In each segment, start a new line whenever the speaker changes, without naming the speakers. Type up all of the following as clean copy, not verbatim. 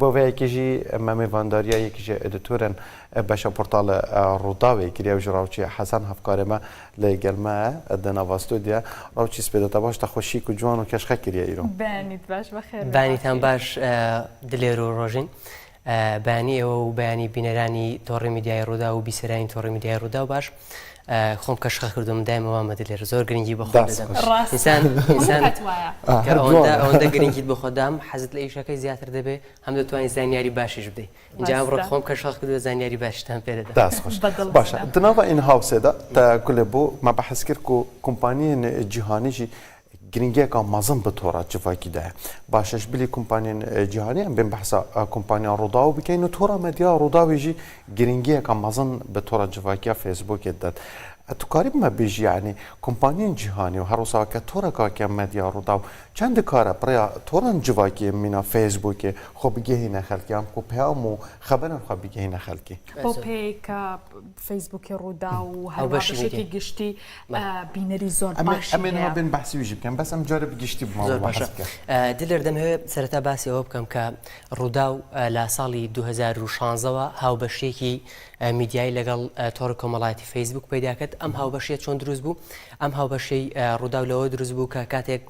Bo vê yekê jî me mêvandariya yek ji editorên beşa portala Rûdawê kiriye ew ji Rawçî Hesen hevkarê me li gel me ye di nava stûdyoya. Rawçî spêda te baş te xwe şîk û ciwan û keşxe kiriye îro.
Beyanît baş bi xêr bê
Beyanîtan baş Dilêr û Rojîn. Beyanî ئێوە و بەیانی بینەرانی تۆڕی میدیایی ڕووداو و بیسەرانی تۆڕی میدیایی ڕووداو باش. خۆم کەشخە کردوم دایمە وامە دلێر زۆر گرنگی بە خۆم دەدەم ئینسان ئینسان کە ئەوەندە ئەوەندە گرنگیت بە خۆت دام حەزت لە ئیشەکەی زیاتر دەبێ هەم دەتوانی زانیاری باشیش بدەی اینجا ئەمڕۆ خۆم کەشخە کردووە زانیاری باشتان پێ دەدەم
دەست خۆش باشە دناوە ئین هاوسێدا تا کولێ بۆ مە بەحس کرد کو کۆمپانیên cîhanî jî Girîngiyeka mezin bi tora civakî de heye. Baş e ji bilî kompaniyên cîhanî em bên behsa kompaniya Rûdaw bikein û tora medya Rûdawê jî girîngiyeka mezin bi tora civakî ya Facebookê dide. Tu karî bi me bêjî yanî kompaniyên cîhanî û her wisa weke toreka weke medya Rûdaw çend dikare bi rêya toran civakî mîna Facebookê xwe bigihîne xelkê yan ku peyam û xeberên xwe bigihîne xelkê?
Bo pêka Facebookê Rûdaw û her wiha bi şekî giştî بینەری زۆر باشی
ئەمێ نها بێن بەحسی ویژی بکەن بەس ئەم جارە بگشتی
زۆر باشە دلێر دەمهەوێت سەرەتا باسی ئەوە بکەم کە ڕووداو لە ساڵی 2016ەوە هاوبەشیەکی میدیایی لەگەڵ تۆڕی کۆمەڵایەتی فەیسبوک پەیدا کرد ئەم هاوبەشیە چۆن دروست بوو ئەم هاوبەشەی ڕووداو لەوە دروست بوو کە کاتێک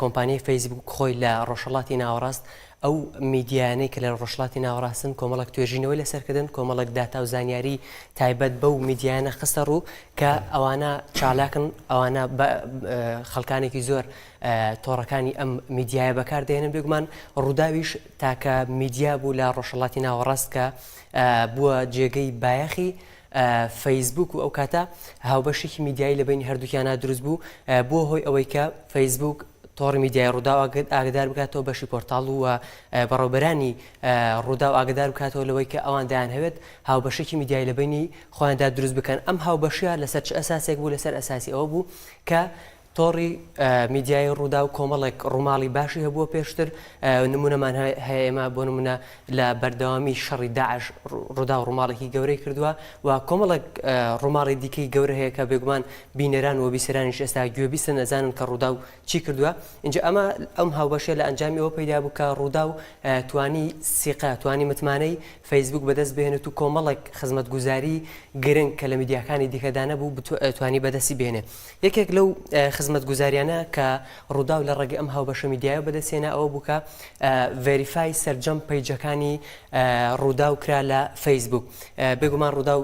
کۆمپانیای فەیسبوک خۆی لە ڕۆژهەڵاتی ناوەڕاست ئەو میدیایانەی کە لە ڕۆژهەڵاتی ناوەڕاستن کۆمەڵێک توێژینەوەی لەسەر کردن، کۆمەڵێک داتا و زانیاری تایبەت بەو میدیایانە خستە ڕوو کە ئەوانە چالاکن، ئەوانە بە خەڵکانێکی زۆر تۆڕەکانی ئەم میدیایە بەکار دەهێنن، بێگومان ڕووداویش تاکە میدیا بوو لە ڕۆژهەڵاتی ناوەڕاست کە بووە جێگەی بایەخی فەیسبوک و ئەو کاتە هاوبەشێکی میدیایی لە بەینی هەردووکیانا دروست بوو، بووە هۆی ئەوەی کە فەیسبوک تۆڕی میدیای ڕووداو ئاگدار بکاتەوە بەشی پۆرتاڵ و بەڕێوبەرانی ڕووداو ئاگدار بکاتەوە لەوەی کە ئەوان دەیانهەوێت هاوبەشێکی میدیایی لە بەینی خۆیاندا دروست بکەن. ئەم هاوبەشیە لەسەر چ ئەساسێک بوو؟ لەسەر ئەساسی ئەوە بوو کە تۆڕی میدیایی ڕووداو کۆمەڵێک ڕووماڵی باشی هەبووە پێشتر، نموونەمان هەیە ئێمە بۆ نموونە لە بەردەوامی شەڕی داعش ڕووداو ڕووماڵێکی گەورەی کردووە و کۆمەڵێک ڕووماڵی دیکەی گەورە هەیە کە بێگومان بینەران و بیسەرانیش ئێستا گوێبیستن ئەزانن کە ڕووداو چی کردووە. ئینجا ئەمە ئەم هاوبەشیە لە ئەنجامی ئەوە پەیدا بوو کە ڕووداو توانی سیقە، توانی متمانەی فەیسبووک بەدەست بهێنێت و کۆمەڵێک خزمەتگوزاری گرنگ کە لە میدیاکانی دیکەدا نەبوو توانی بەدەستی بهێنێ. یەکێک لەو خزمەتگوزاریانە کە ڕووداو لە ڕێگەی ئەم هاوبەشە میدیایەوە بەدەستهێنا ئەوە بوو کە verify سەرجەم page ەکانی ڕووداو کرا لە فەیسبوک. بێگومان ڕووداو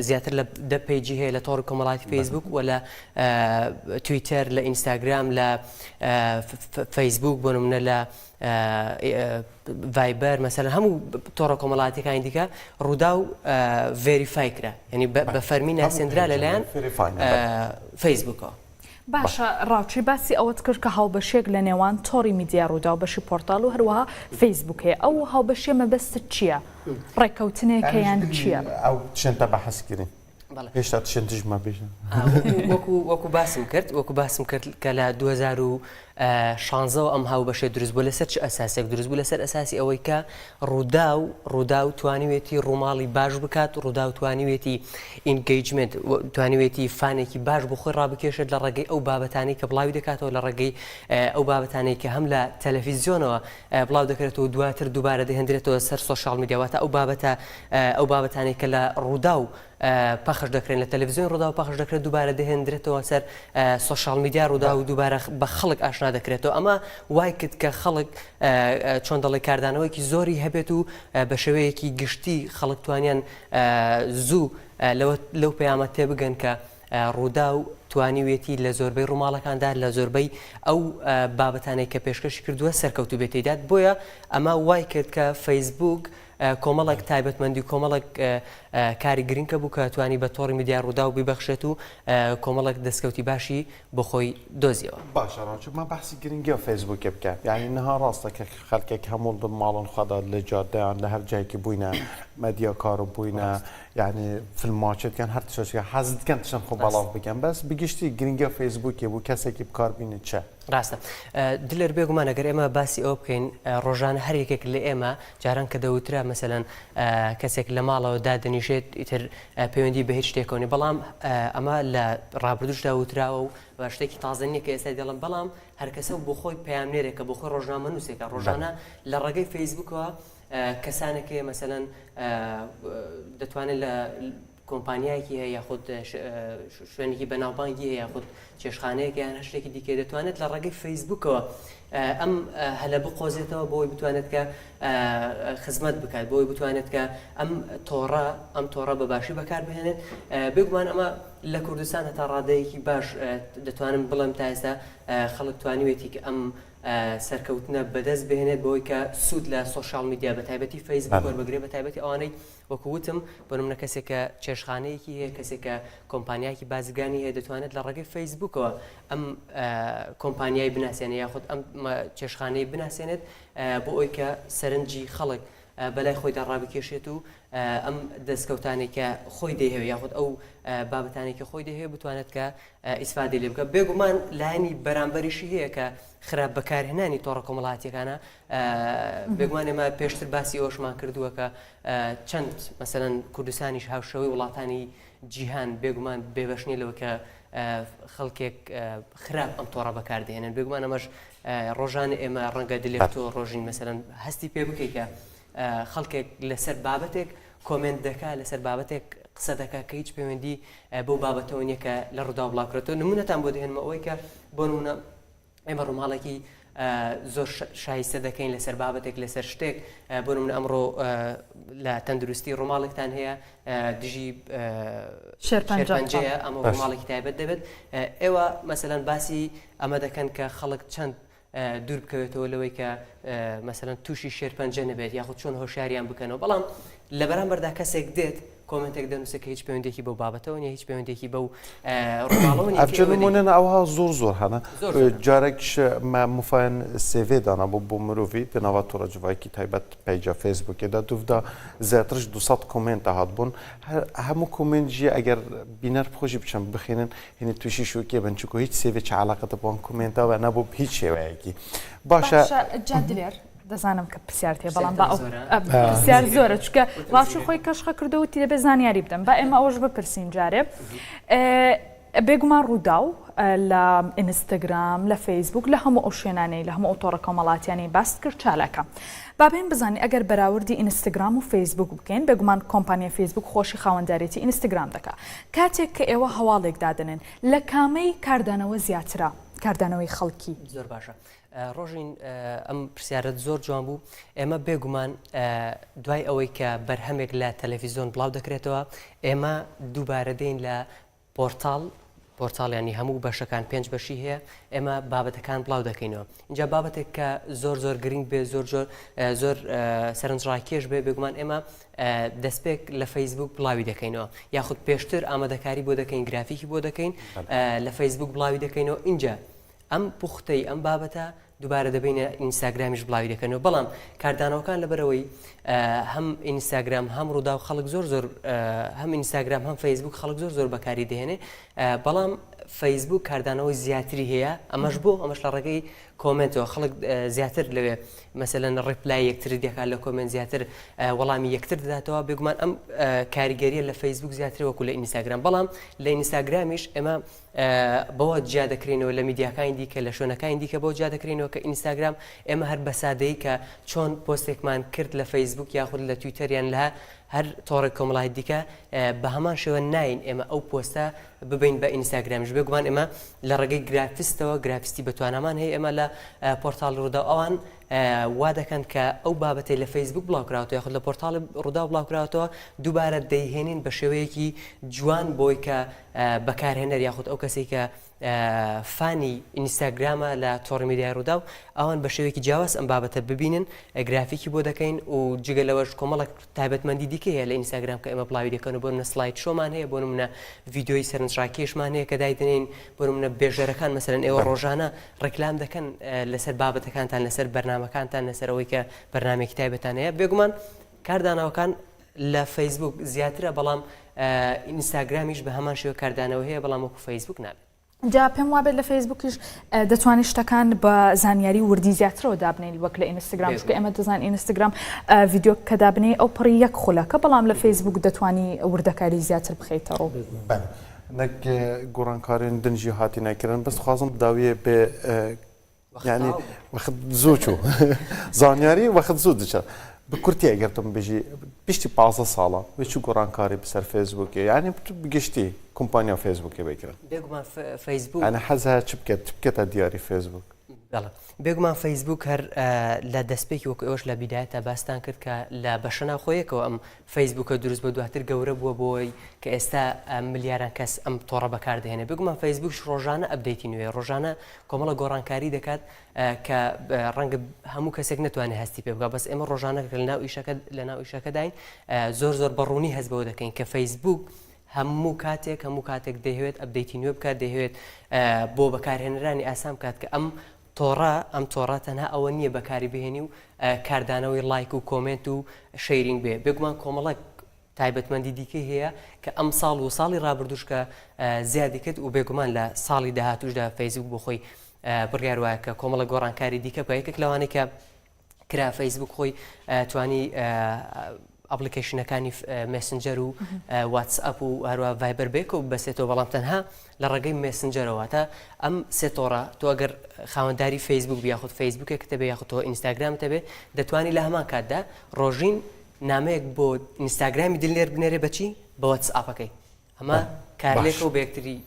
زیاتر لە دە page ی هەیە لە تۆڕی کۆمەڵایەتی فەیسبوک و لە تویتەر، لە ئینستاگرام، لە فەیسبوک بۆ نمونە لە ڤایبەر مەسەلەن هەموو تۆڕە کۆمەڵاتیەکانی دیکە ڕووداو verify کرا یعنی بە فەرمی ناسێندرا لەلایەن فەیسبوکەوە.
باشە ڕاوچی باسی ئەوەت کرد کە هاوبەشیەک لە نێوان تۆڕی میدیا ڕووداو بەشی پۆرتاڵ و هەروەها فەیسبوک هەیە ئەو هاوبەشیە مەبەستت چیە ڕێکەوتنێکە یان چیە؟
ئەو چەندە بەحس کرین هێشتا تشن دژ مە بێژن.
وەکو وەکو باسم کرد وەکو باسم کرد کە لە 2016 ەوە ئەم هاوبەشێ دروست بوو لەسەر چ ئەساسێک دروست بوو لەسەر ئەساسی ئەوەی کە ڕووداو ڕووداو توانیوێتی ڕووماڵی باش بکات ڕووداو توانیوێتی engagement توانیوێتی فانێکی باش بۆ خۆی ڕابکێشێت لە ڕێگەی ئەو بابەتانەی کە بڵاوی دەکاتەوە لە ڕێگەی ئەو بابەتانەی کە هەم لە تەلەفیزیۆنەوە بڵاو دەکرێتەوە دواتر دووبارە دەهێندرێتەوە سەر social media واتە ئەو بابەتە ئەو بابەتانەی کە لە ڕووداو پەخش دەکرێن لە تەلەڤزیۆن ڕووداو پەخش دەکرێت دووبارە دەهێندرێتەوە سەر social media ڕووداو و دووبارە بە خەڵک ئاشنا دەکرێتەوە ئەمە وای کرد کە خەڵک چۆن دەڵێ کاردانەوەیەکی زۆری هەبێت و بە شێوەیەکی گشتی خەڵک توانیان زوو لەو پەیامە تێبگەن کە ڕووداو توانیویەتی لە زۆربەی ڕووماڵەکاندا لە زۆربەی ئەو بابەتانەی کە پێشکەشی کردووە سەرکەوتوو بێت تێیدا بۆیە ئەمە وای کرد کە فەیسبووک کۆمەڵێک تایبەتمەندی و کۆمەڵێک کاری گرنگ هەبوو کە توانی بە تۆڕی میدیای ڕووداو بیبەخشێت و کۆمەڵێک دەستکەوتی باشی بۆ خۆی دۆزیەوە.
باشە ڕاچو ما بەحسی گرنگیا فەیسبووکێ بکە یانی نها ڕاستە کە خەلکێک هەموو دە ماڵن خوەدا لە جادەیان لە هەر جایکی بووینە مەدیا کار بووینە یانی فیلم ماچێ دکەن هەر تشتێک حەز دکەن تشتن خۆ بەڵاو بکەن بەس بگشتی گرنگیا فەیسبووکێ بوو کەسێکی بکار بینێ چە؟
ڕاستە دلێر بێگومان ئەگەر ئێمە باسی ئەوە بکەین ڕۆژانە هەر یەکێک لە ئێمە جاران کە دەوترا مەسەلەن کەسێک لە ماڵەوە دادەنیشێت ئیتر پەیوەندی بە هیچ شتێکەوە نیە بەڵام ئەمە لە ڕابردووشدا وتراوە و شتێکی تازە نییە کە ئێستا دەڵێم بەڵام هەرکەسە و بۆ خۆی پەیامنێرێکە بۆ خۆی ڕۆژنامەنووسێکە ڕۆژانە لە ڕێگەی فەیسبووکەوە. کەسانێک هەیە مەسەلەن دەتوانێت لە کۆمپانیایەکی هەیە یاخود شوێنێکی بەناوبانگی هەیە یاخود چێشخانەیەک یان هەر شتێکی دیکە دەتوانێت لە ڕێگەی فەیسبوکەوە ئەم هەلە بقۆزێتەوە بۆی بتوانێت کە خزمەت بکات بۆی بتوانێت کە ئەم تۆڕە ئەم تۆڕە بە باشی بەکاربهێنێت بێگومان ئەمە لە کوردستان هەتا ڕادەیەکی باش دەتوانم بڵێم تا ئێستا خەڵک توانیوێتی کە ئەم سەرکەوتنە بەدەست بهێنێت بەوەی کە سوود لە سۆشیال میدیا بە تایبەتی فەیسبوک وەربگرێت بە تایبەتی ئەوانەی وەکو وتم بۆ نمونە کەسێک کە چێشتخانەیەکی هەیە کەسێک کە کۆمپانیایەکی بازرگانی هەیە دەتوانێت لە ڕێگەی فەیسبوکەوە ئەم کۆمپانیای بناسێنێ یاخود ئەم چێشتخانەی بناسێنێت بۆ ئەوی کە سەرنجی خەڵک بەلای خۆیدا ڕابکێشێت و ئەم دەستکەوتانێک کە خۆی دەیهەوێت یاخود ئەو بابەتانێک کە خۆی دەیهەوێت بتوانێت کە ئیسفادەی لێ بکات بێگومان لایەنی بەرامبەریشی هەیە کە خراپ بەکارهێنانی تۆڕە کۆمەڵاتیەکانە بێگومان ئێمە پێشتر باسی ئەوشمان کردووە کە چەند مەسەلەن کوردستانیش هاوشێوەی وڵاتانی جیهان بێگومان بێبەش نییە لەوە کە خەڵکێک خراپ ئەم تۆڕە بەکاردێنن بێگومان ئەمەش ڕۆژانە ئێمە ڕەنگە دلێک تۆ ڕۆژین مەسەلەن هەستی پێ بکەیت کە خەڵکێک لەسەر بابەتێک کۆمێنت دەکا لەسەر بابەتێک قسە دەکا کە هیچ پەیوەندی بەو بابەتەوە نییە کە لە ڕووداو بڵاوکرێتەوە نمونەتان بۆ دەهێنمە ئەوەی کە بۆ نمونە ئێمە ڕووماڵێکی زۆر شایستە دەکەین لەسەر بابەتێک لەسەر شتێک بۆ نمونە ئەمڕۆ لە تەندروستی ڕووماڵێکتان هەیە دژی شێرپەنجەیە ئەمە ڕووماڵێکی تایبەت دەبێت ئێوە مەسەلەن باسی ئەمە دەکەن کە خەڵک چەند دوور بکەوێتەوە لەوەی کە مەسەلەن تووشی شێرپەنجە نەبێت یاخود چۆن هۆشیاریان بکەنەوە بەڵام لە بەرامبەردا کەسێک دێت کۆمنتێک دەنووسێت کە هیچ پەیوەندێکی بەو بابەتەوە نیە هیچ پەیوەندێکی بەو ڕووماڵەوە نیە
ئەفجە نمونە ئەوها زۆر زۆر هەنە جارێکش مە مفایەن سێڤێ دانا بۆ بۆ مرۆڤی دە ناوا تۆڕە جڤاکی تایبەت پەیجا فەیسبووکێ دا دوڤدا زیاترش 200 کۆمێنت هاتبوون هەر هەموو کۆمێنت ژی ئەگەر بینەر بخۆشی بچن بخێنن هێنی تووشی شوکێ بن چونکە هیچ سێڤێ چ علاقەتە بۆ کۆمێنتەوە نەبوو هیچ شێوەیەکی باشە
جا دلێر دەزانم کە پرسیار تێ بەڵام با ئەو پرسیار زۆرە چونکە ڕاشی خۆی کەشخە کردو وتی دەبێت زانیاری بدەم با ئێمە ئەوەش بپرسین جارێ بێگومان ڕووداو لە ئینستاگرام لە فەیسبوک لە هەموو ئەو شوێنانەی لە هەموو ئەو تۆڕە کۆمەڵاتیانەی باست کرد چالاکە با بێین بزانین ئەگەر بەراوردی ئینستاگرام و فەیسبوک بکەین بێگومان کۆمپانیای فەیسبوک خۆشی خاوەندارێتی ئینستاگرام دەکا کاتێک کە ئێوە هەواڵێک دادەنێن لە کامەی کاردانەوە زیاترە کاردانەوەی خەڵکی؟
زۆر باشە ڕۆژین ئەم پرسیارەت زۆر جوان بوو ئێمە بێگومان دوای ئەوەی کە بەرهەمێک لە تەلەفیزۆن بڵاو دەکرێتەوە ئێمە دووبارە دێین لە پۆرتاڵ پۆرتاڵ ینی هەموو بەشەکان پێنج بەشی هەیە ئێمە بابەتەکان بڵاو دەکەینەوە اینجا بابەتێک کە زۆر زۆر گرنگ بێ زۆر زۆر زۆر سەرنجڕاکێش بێ بێگومان ئێمە دەستپێک لە فەیسبوک بڵاوی دەکەینەوە یاخود پێشتر ئامادەکاری بۆ دەکەین گرافیکی بۆ دەکەین لە فەیسبوک بڵاوی دەکەینەوە اینجا ئەم پوختەی ئەم بابەتە دووبارە دەبینە ئینستاگرامیش بڵاوی دەکەنەوە بەڵام کاردانەوەکان لەبەرەوەی هەم ئینستاگرام هەم ڕوودا و خەڵک زۆر زۆر هەم ئینستاگرام هەم فەیسبوک خەڵک زۆر زۆر بەکاری دێنێ بەڵام فەیسبوک کاردانەوەی زیاتری هەیە ئەمەش بۆ ئەمەش لە ڕێگەی کۆمنتەوە خەڵک زیاتر لەوێ مەسەلەن reply یەکتری دەکات لە کۆمنت زیاتر وەڵامی یەکتر دەداتەوە بێگومان ئەم کاریگەریە لە فەیسبوک زیاتر وەکو لە ئینستاگرام بەڵام لە ئینستاگرامیش ئێمە بەوە جیا دەکرێنەوە لە میدیاکانی دیکە لە شوێنەکانی دیکە بەوە جیا دەکرێنەوە کە ئینستاگرام ئێمە هەر بە سادەیی کە چۆن پۆستێکمان کرد لە فەیسبوک یاخود لە تویتەر یان لە هەر تۆڕێک کۆمەڵایەتی دیکە بە هەمان شێوە ناین ئێمە ئەو پۆستە ببین بە ئینستاگرامیش بێگومان ئێمە لە ڕێگەی گرافیستەوە گرافیستی بەتوانامان هەیە ئێمە لە پۆرتاڵی ڕووداو ئەوان وا دەکەن کە ئەو بابەتەی لە فەیسبوک بڵاوکراوەتەوە یاخود لە پۆرتاڵی ڕووداو بڵاوکراوەتەوە دووبارە دەیهێنین بە شێوەیەکی جوان بۆی کە بەکارهێنەر یاخود ئەو کەسەی کە فانی ئینستاگرامە لە تۆڕی میدیای ڕووداو ئەوان بە شێوەیەکی جیاواز ئەم بابەتە ببینن گرافیکی بۆ دەکەین و جگە لەوەش کۆمەڵک تایبەتمەندی دیکە هەیە لە ئینستاگرام کە ئێمە بڵاوی دەکەن و بۆ نمونە slide show مان هەیە بۆ نمونە ڤیدیۆی سەرنجڕاکێشمان هەیە کە دایدەنێین بۆ نمونە بێژەرەکان مەسەلەن ئێوە ڕۆژانە ڕیکلام دەکەن لەسەر بابەتەکانتان لەسەر بەرنامەکانتان لەسەر ئەوەی کە بەرنامێکی تایبەتان هەیە بێگومان کاردانەوەکان لە فەیسبوک زیاترە بەڵام ئینستاگرامیش بە هەمان شێوە کاردانەوە هەیە بەڵام وەکو فەیسبوک نابێت.
جا پێم وابێت لە فەیسبوکیش دەتوانیت شتەکان بە زانیاری وردی زیاترەوە دابنێیت وەک لە ئینستاگرام چونکە ئێمە دەزانین ئینستاگرام ڤیدیۆ کە دابنێی ئەو پڕی یەک خولەکە بەڵام لە فەیسبوک دەتوانی وردەکاری زیاتر بخەیتە ڕوو.
بەلێ نەک گۆڕانکاریێن دن ژی هاتینە کرن بەس دخوازم داویێ بێ یعنی وەخت زوو چوو زانیاری وەخت زوو دچە. بە کورتی ئەگەر تۆ بێژی پشتی 15 ساڵە وێ چ گۆڕانکاری بسەر فەیسبووکێ یعنی بگشتی کۆمپانیا فەیسبووکێ بکرن
بێگومان فەیسبوک
ئەنە حەز هەیە چ بکەێت چ بکێتە دیاری فەیسبوک
بەڵێ بێگومان فەیسبوک هەر لە دەستپێکی وەکو ئێوەش لە بیدایەتا باستان کرد کە لە بەشە ناوخۆیەکەوە ئەم فەیسبوکە دروست بۆ دواتر گەورە بووە بۆی کە ئێستا ملیاران کەس ئەم تۆڕە بەکاردێنێ بێگومان فەیسبوکش ڕۆژانە update ی نوێ ڕۆژانە کۆمەڵە گۆڕانکاری دەکات کە ڕەنگە هەموو کەسێک نتوانێت هەستی پێ بکات بەس ئێمە ڕۆژانە لە ناو ئیشەکە لە ناو ئیشەکەداین زۆر زۆر بەڕوونی هەست بەوە دەکەین کە فەیسبوک هەموو کاتێک هەموو کاتێک دەیهەوێت update ی نوێ بکات دەیهەوێت بۆ بەکارهێنەرانی ئاسان بکات کە ئەم تۆڕە ئەم تۆڕە تەنها ئەوە نییە بەکاری بهێنی و کاردانەوەی ڵایک و comment و sharing بێ بێگومان کۆمەڵک تایبەتمەندی دیکەی هەیە کە ئەم ساڵ و ساڵی ڕابردوش کە زیادی کرد و بێگومان لە ساڵی داهاتوشدا فەیسبوک بۆ خۆی بڕیار وایە کە کۆمەڵە گۆڕانکاری دیکە بکە یەکێک لەوانەی کە کرا فەیسبوک خۆی توانی application ەکانی مێسنجەر و واتسئەپ و هەروە ڤایبەر بێکەوە بەسێتەوە بەڵام تەنها لە ڕێگەی مێسنجەرەوە تا ئەم سێ تۆڕە تۆ ئەگەر خاوەنداری فەیسبوک یاخود فەیسبوکێک تەبێ یاخود تۆ ئینستاگرام تەبێ دەتوانی لە هەمان کاتدا ڕۆژین نامەیەک بۆ ئینستاگرامی دلنێر بنێرێ بەچی بە واتسئاپەکەی ئەمە کارلێکە و بە یەکتری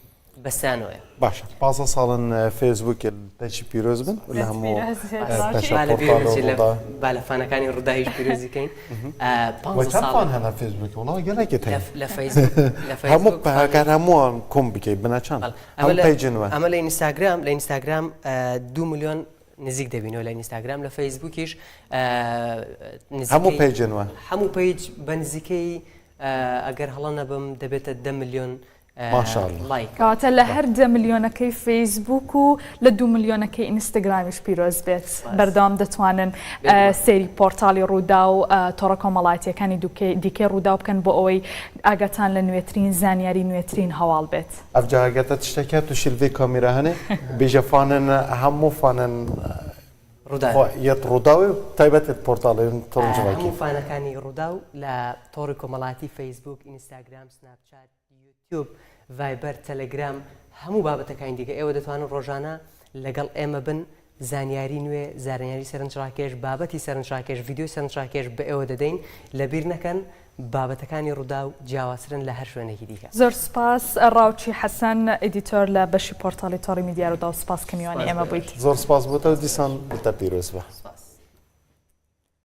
بەسترانەوەیە.
باشە 15 ساڵن فەیسبووکێ دەچی پیرۆز بن لە هەموو
با لە fan ەکانی ڕووداویش پیرۆزی کەین
ساڵ هەنا فەیسبووک وڵا گەلێکی
لە فەیسبوک
هەموو پەکار هەمووان کۆم بکەیت بنە چەند page ن
ئەمە لە ئینستاگرام لە ئینستاگرام دو میلیۆن نزیک دەبینەوە لە ئینستاگرام لە فەیسبوکیش
هەموو page ن وە
هەموو page بە نزیکەی ئەگەر هەڵە نەبم دەبێتە دە ملیۆن
ڵایک.
کەواتە لە هەر دە ملیۆنەکەی فەیسبووک و لە دوو ملیۆنەکەی ئینستاگرامیش پیرۆز بێت. بەردەوام دەتوانن سەیری پۆرتاڵی ڕووداو و تۆڕە کۆمەڵایەتییەکانی دیکەی ڕووداو بکەن بۆ ئەوەی ئاگاتان لە نوێترین زانیاری نوێترین هەواڵ بێت.
ئەڤ جاگەتە تشتەکە تو شلڤێ کامێرا هەنێ بێژە fan ن هەموو fan ن
ڕووداو
یەت ڕووداوێ تایبەت پۆرتاڵێ تۆڕ جڤاکی.
هەموو fan ەکانی ڕووداو لە تۆڕی کۆمەڵایەتی فەیسبووک، ئینستاگرام، سناپچات، یوتیوب، ڤایبەر، تەلەگرام، هەموو بابەتەکانی دیکە ئێوە دەتوانن ڕۆژانە لەگەڵ ئێمە بن زانیاری نوێ، زانیاری سەرنجڕاکێش، بابەتی سەرنجڕاکێش، ڤیدیۆی سەرنجڕاکێش بە ئێوە دەدەین، لەبیر نەکەن بابەتەکانی ڕووداو جیاوازترن لە هەر شوێنێکی دیکە.
زۆر سوپاس ڕاوچی حەسەن editor لە بەشی پۆرتاڵی تۆڕی میدیای ڕووداو سوپاس کە میوانی ئێمە بوویت.
زۆر سوپاس بۆ تۆ دیسان دڵتە پیرۆز بە.
سوپاس.